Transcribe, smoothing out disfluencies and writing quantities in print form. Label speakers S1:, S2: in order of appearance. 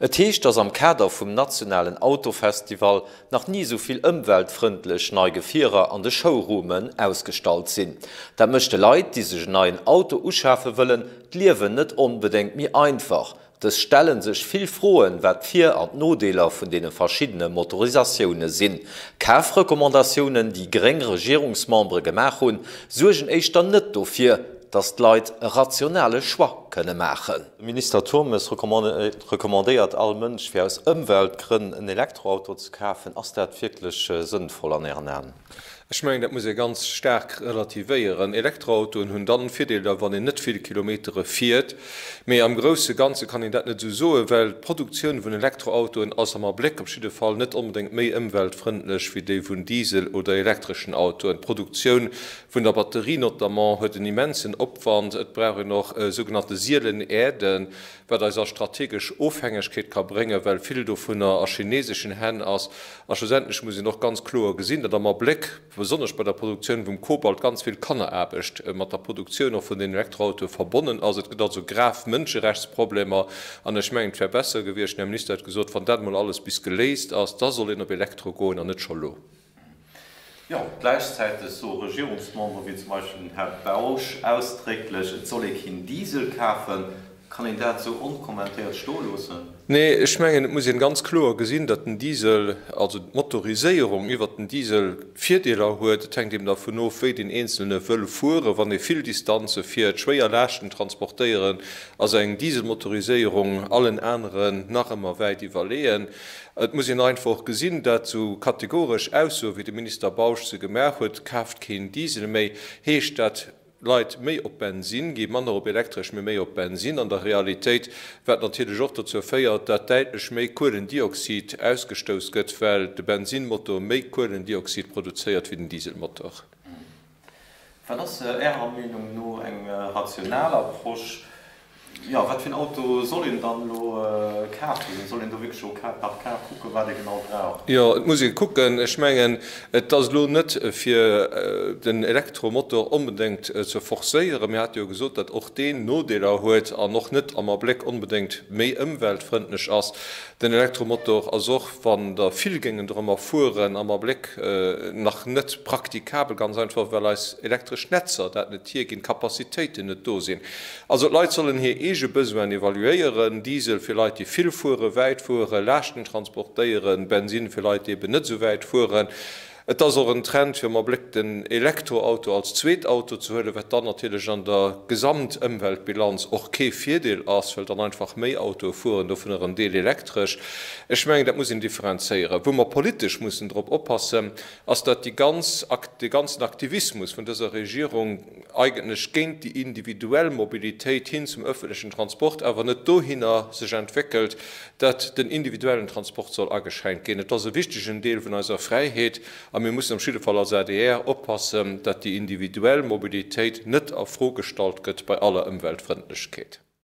S1: Et heescht, dass am Kader vum nationalen Autofestival nach ni esou vill ëmweltfrëndlech nei Gefierer an de Showroomen ausgestallt sinn. Dat mécht de Leit, déi sech en neien Auto uschafe wëllen, d'Liewen net onbedéngt méi einfach. Dës stelle sech vill Froen, wat d'Vir an d'Nodeeler vun deene verschiddene Motorisatioune sinn. Kafrecommandatiounen, déi gréng Regierungsmembere gemaach hunn, suergen éischter net dofir, dass d'Leit e rationale Choix kënne maachen. De Minister Turmes recommandéiert all Mënsch, fir aus Ëmweltgrënn en Elektroauto ze kafen. Ass dat wierklech sënnvoll an Ären Aen?
S2: Ech mengen, dat muss ee ganz staark relativéieren. Elektroautoen hunn dann Virdeeler, wann een net vill Kilometere fiert. Mee am grousse Ganze kann een dat net esou soen, well d'Produktioun vun Elektroautoen ass am Abléck op jidde Fall net onbedéngt méi ëmweltfrëndlech wéi déi vun Diesel oder elektreschen Autoen. D'Produktioun Vun der Batterie notamment huet en immensen Opwand. Et brauch een och sougenannte Sielenäerden, wat eis a strategesch Ofhängegkeet ka bréngen, well vill dovunner a chineseschen Hänn ass. A schlussendlech muss een och ganz kloer gesinn, datt am Abléck, besonnesch bei der Produktioun vum Kobalt, ganz vill Kanneraarbecht mat der Produktioun och vun den Elektroautoe verbonnen ass. Et gëtt also grav Mënscherechtsproblemer. An ech mengen, et wär besser gewiescht, den Här Minister huet gesot, wann dat emol alles bis geléist ass, da soll een op Elektro goen an net scho elo.
S1: Jo, gläichzäiteg soe Regierungsmembere wéi zum Beispill den Här Bausch ausdrécklech, et soll ee keen Diesel kafen. Kann een dat esou onkommentéiert stoe loossen?
S2: Nee, ech mengen, et muss een ganz kloer gesinn, datt den Diesel, also d'Motoriséierung iwwert den Diesel Virdeeler huet. Et hänkt eben dervun of, wéi deen Eenzelne wëll fueren. Wann ee vill Distanze fiert, schwéier Laaschten transportéieren, ass eng Dieselmotoriséierung allen aneren nach ëmmer wäit iwwerleeën. Et muss een einfach och gesinn, dat esou kategoresch Aussoe wéi de Minister Bausch se gemaach huet, kaaft keen Diesel méi, heescht dat Leit méi op Bensinn ginn, manner op Elektresch, mee méi op Bensinn an der Realitéit, wat natierlech och dozou féiert, dat däitlech méi Kuelendioxid ausgestouss gëtt, well de Bensinnmotor méi Kuelendioxid produzéiert wéi den Dieselmotor.
S1: Wat ass Ärer Meenung no eng rational Approche? Jo, wat fir en Auto soll een dann elo kafen? Soll een do wierklech au cas par cas kucken, wat ee genau brauch?
S2: Jo, et muss ee kucken. Ech mengen, et ass elo net fir den Elektromotor onbedéngt ze forcéieren. Mir hate jo gesot, datt och deen Nodeeler huet an och net am Abléck onbedéngt méi ëmweltfrëndlech ass. Den Elektromotor ass och, wann der vill géingen dorëmmer fueren, am Abléck nach net praktikabel, ganz einfach well eis elektresch Netzer dat net hierginn, d'Capacitéiten net do sinn. Also d'Leit sollen hir eege Besoinen evaluéieren, Diesel fir Leit déi vill fueren, wäit fueren, Laaschten transportéieren, Bensinn fir Leit déi eben net esou wäit fueren. Et ass och en Trend, fir am Abléck den Elektroauto als Zweetauto ze huelen, wat dann natierlech an der Gesamtëmweltbilanz och kee Virdeel ass, well dann einfach méi Autoe fueren, dovunner en Deel elektresch. Ech mengen, dat muss een differenzéieren. Wou mer politesch mussen drop oppassen, ass, datt déi ganz, dee ganzen Aktivismus vun dëser Regierung eigentlech géint déi individuell Mobilitéit hin zum öffentlechen Transport awer net dohinner sech entwéckelt, dat den individuellen Transport soll ageschränkt ginn. Et ass e wichtegen Deel vun eiser Fräiheet a mir mussen op jidde Fall als adr oppassen, dat déi individuell Mobilitéit net a Fro gestallt gëtt bei aller Ëmweltfrëndlechkeet.